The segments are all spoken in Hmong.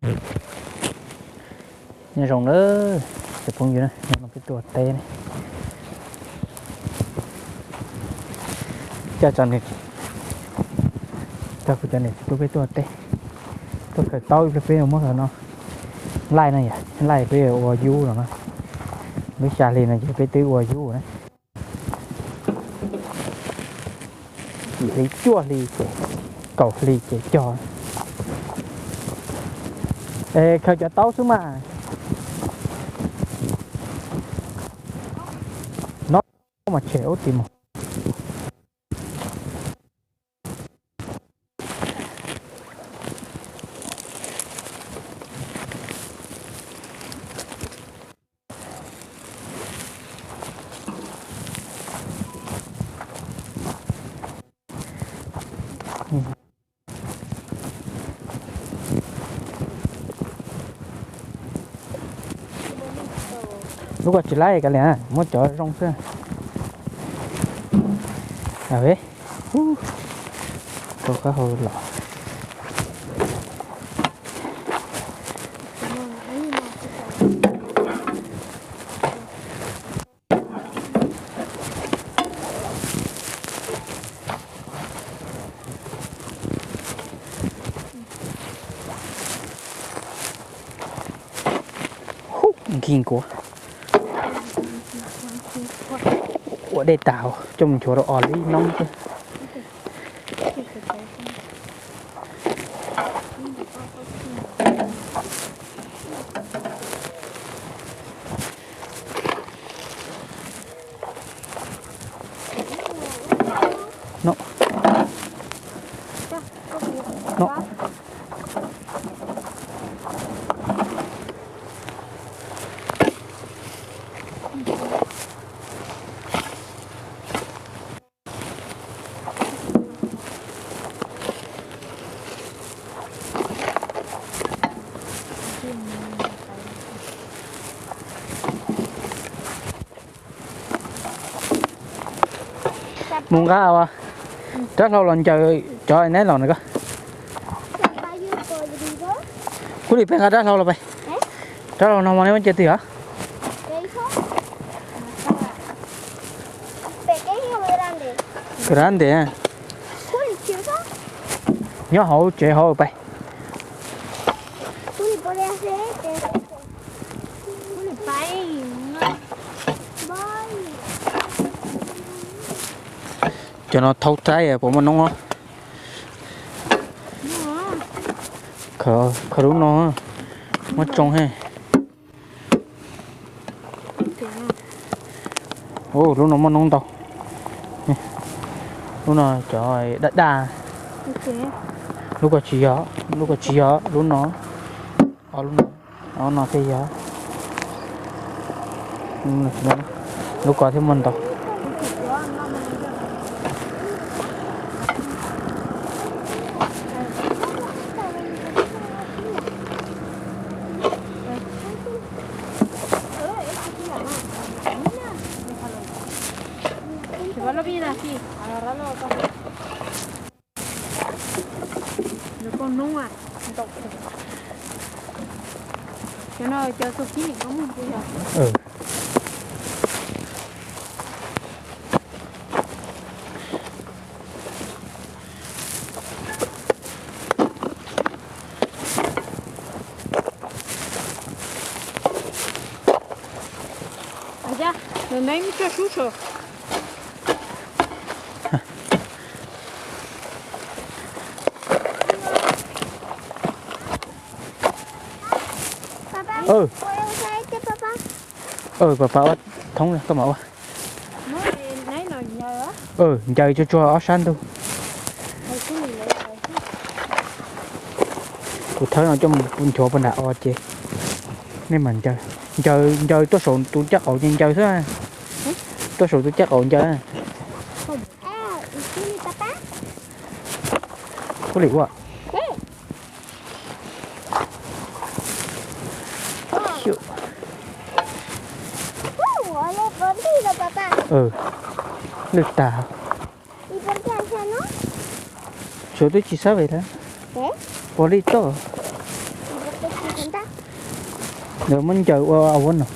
Nyob zoo na, cov phooj ywg na, hnub no peb tuaj teb ne. Coj cov niam, coj kuv cov niam txiv tub peb tuaj teb, tuaj khaws taub ib pliag peb yuav muab cov no laij no yom, laij peb yuav ua yub no na. Lub xya hli no ces peb twb ua yub na. Yim hli cuaj hli ces, kaum hli ces cog. Es khaws cov taub xwb mas. No mas tshem ub tim mus. Lub ko tsis laib kav liam, muab cov zoo xwb. A ve, rau qab hau los. Hub, nkig nkuav. Ua dej tas coj mus nchuav rau os li noob xwb. No. No. Mus nqa rab hlau los ncaws cov neb los na koj. Kub li peb nqa rab hlau los peb. Rab hlau no mas neb muab cia twg os? Grande. Nyob hauv tsev hauv pais. Cov no thaub taib puas muaj noob os. Khaws lub no, muab tsoo he. Lub no muaj noob ntau. Lub no cov daj daj. Lub ko tsis yog, lub ko tsis yog, lub no. Ob lub no, ob no thiaj yog. Lub ko thiaj muaj ntau. Cov no cov zuag khib niam koob mus puas yog? Nws neb muab coj sub saum. Pab pab ua thoob koj mam ua. Ncaws tsuag tsuag ob sab ntug. Kuv thawb no coj mus nchuav puag nram os ces nej mam ncaws. Ncaws, ncaws tuaj saum tus caj qaum ces ncaws xwb. Tuaj saum tus caj qaum ncaws. Kub li ua. Lwj tag. Suav twb tsis sab ve lawm. Puas li toj. Lawv muab ncaws ua a vab no.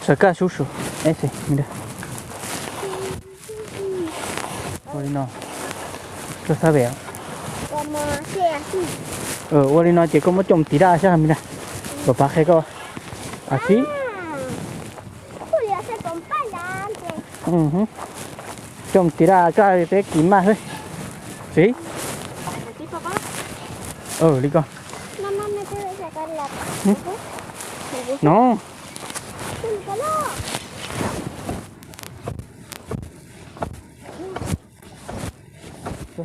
Sawv kaj sub su. Ese, mira. Ua li no. Koj xav pem. Ua li no ces koj muab coj mus tiv daj saib, mira. Kom pav qhia koj. Así. Coj mus tiv daj kaj peb kis maj xwb. Sí. Li ko. No.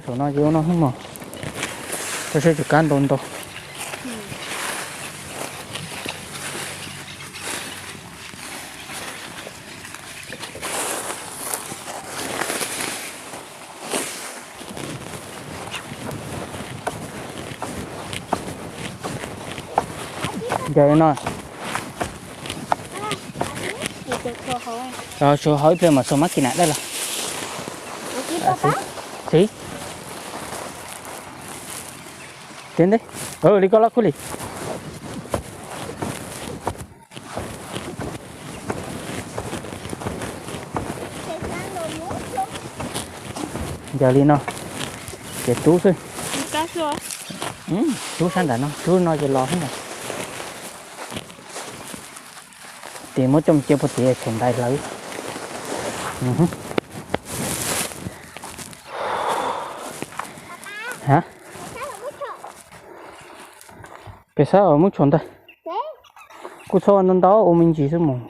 Saum no ces ua no xwb mog. Koj saib tus kab ntau ntau. Ncaws no. Tshuav hauv ib pliag mam xuas mab kis nam daj los. Xib. Tiag nteb. Li koj loj kub li. Ncaws li no ces tub xwb. Tub sab nram no, tub no ces los xwb ntag. Ces muab coj mus cia puag tim thaum ntais hlawv. Ha, pes xab os muab tshuam ntag. Kuj txhob ua ntau ntau, ua me ntsis xwb mus.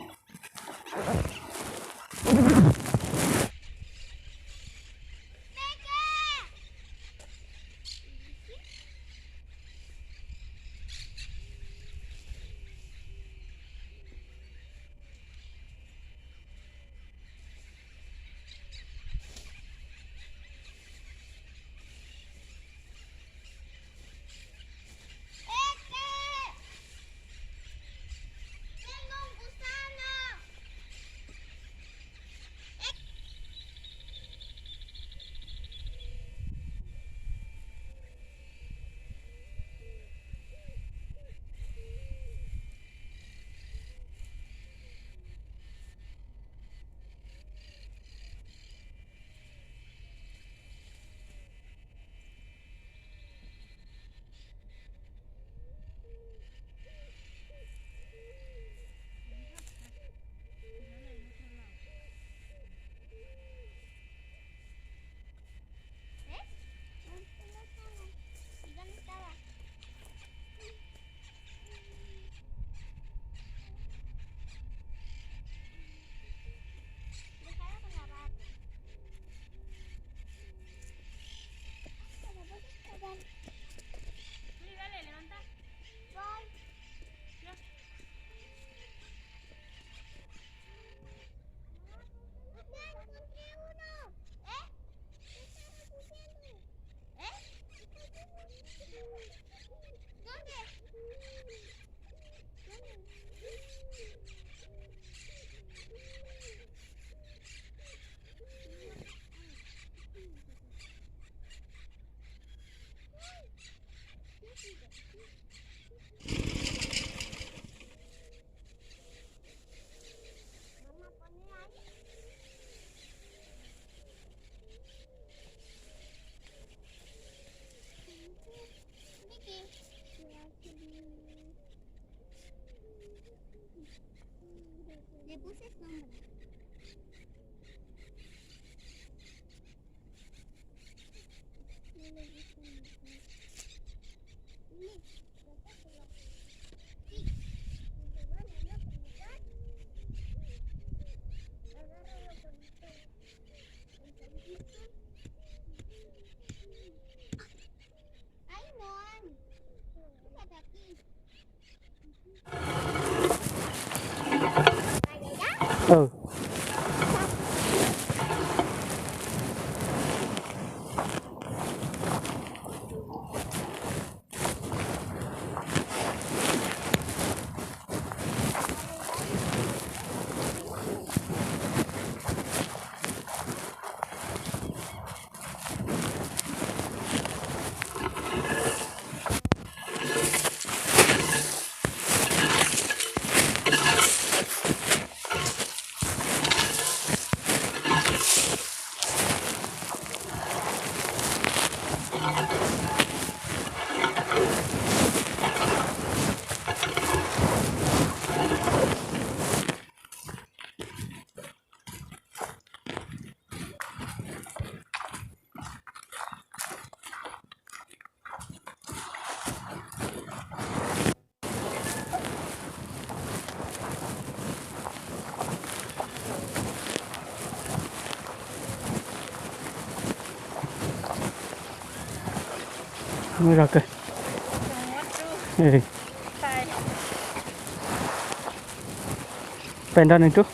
Muaj zog kawg. Pais nrog nws rub.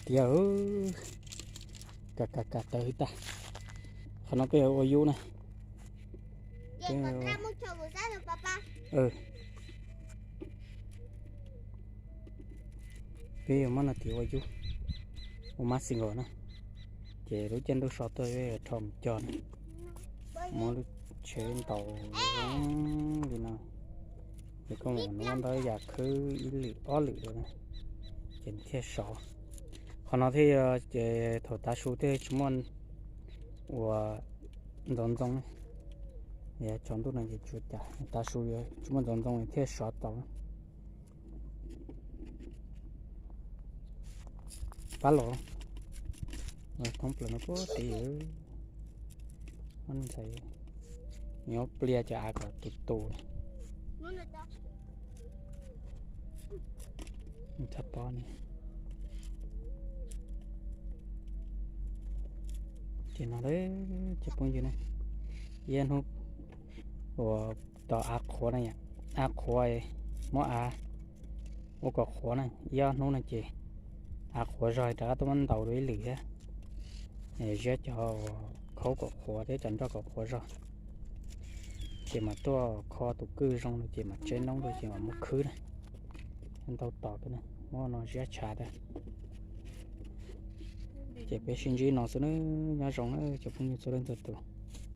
Tiag, ka ka ka tawv tag. Qhov no peb yuav ua yub na. Peb yuav muab no tiv ua yub, ua mab xi nkaus na. Ces lub caij ntuj so tuaj rho mus cog na. Muab lub tsheb ntaus zoo li no. Ces koj mus muab ntawd yam khwb ib lwm ob lwm na, ces nws thiaj sov. Qhov no thiaj yog ces thaum tav su thiaj tsis muaj ua ntxoov ntxoo. Tsaus ntuj no ces tsuas cas tav su tsis muaj ntxoov ntxoo thiaj sov tau. Pab los thoob plaws no puag tid. Ntxhais nyob pliag ces av kom tus tus. Txhob pob ne. Ces no ces phooj ywg ne, ib hnub uas tos av qhuav na yom, av qhuav, muab av ua kom qhuav na, ib ob hnub no ces av qhuav zog rov qab tuaj muab ntaus dua ib lwm thiab. Ziab cov khaub kom qhuav thiab cov nroj kom qhuav zog, ces mam tuaj kho tus kwj zoo no ces mam tseb noob rau ces mam muab khwb na. Ntau tom peb muab no ziab tshav tag. Ces peb sib ntsib no xwb na, nyob zoo na cov phooj ywg txhua leej txhua tus.